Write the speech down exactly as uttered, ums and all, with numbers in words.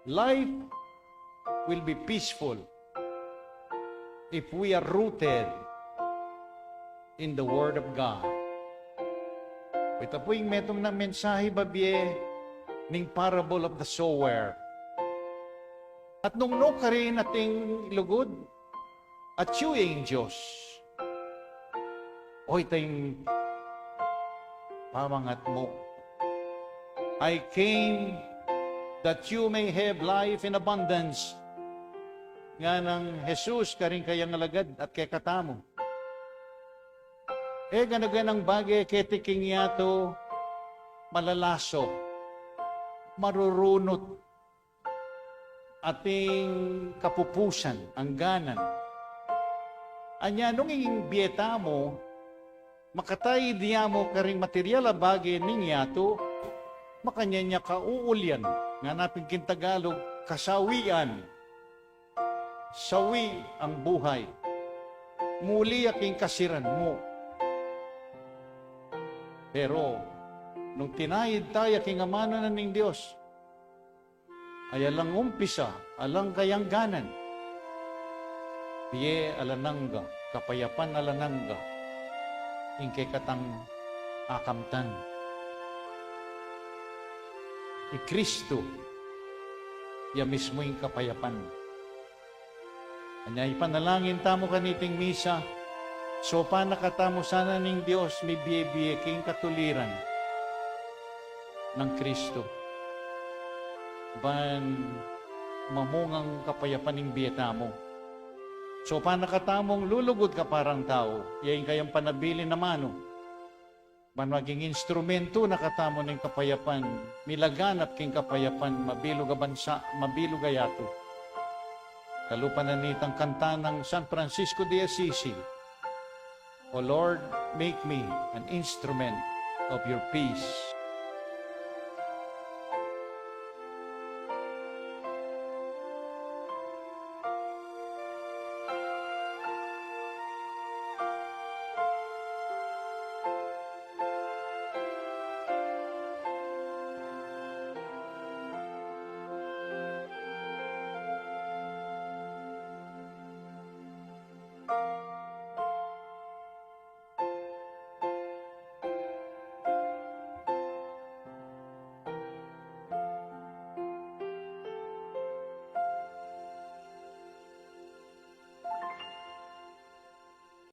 Life will be peaceful if we are rooted in the Word of God. Ita pu ing metung nang mensahe babie ning parable of the sower. At nung nu karin ating lugud, atyu ya ing Dios. O, ita ing pamangat mu. "I came that you may have life in abundance." Ngana nang Jesus karing kayang alagad at kekatamu. E gana-ganang bage keti king yatu malalaso, marurunut, ating kapupusan, angganan. Anya nung ing bie tamu makataid ya mu karing material a bage ning yatu, makanyan ya kauulian, ngana pin king Tagalog, kasawian. Sawi ang buhay. Muli ya king kasiran mu. Pero nung tinaid taya king amanu na ning Dios, ay alang umpisa, alang kayangganan. Bie alang angga, kapayapan alang angga, ing kekatang akamtan. I Kristu, ya mismu ing kapayapan. Anya ipanalangin tamu kaniting misa, saupan na katamu sana ning Dios mibie-bie king katuliran nang Kristu. Ban mamungang kapayapan ing bie tamu. Saupan na katamung lulugud kaparang tau, ya ing kayang panabilin amanu. Ban maging instrumentu na katamu ning kapayapan, milaganap king kapayapan, mabilug a bansa, mabilug a yatu. Kalupa na nitang kanta nang San Francisco de Assisi, "O Lord, make me an instrument of your peace."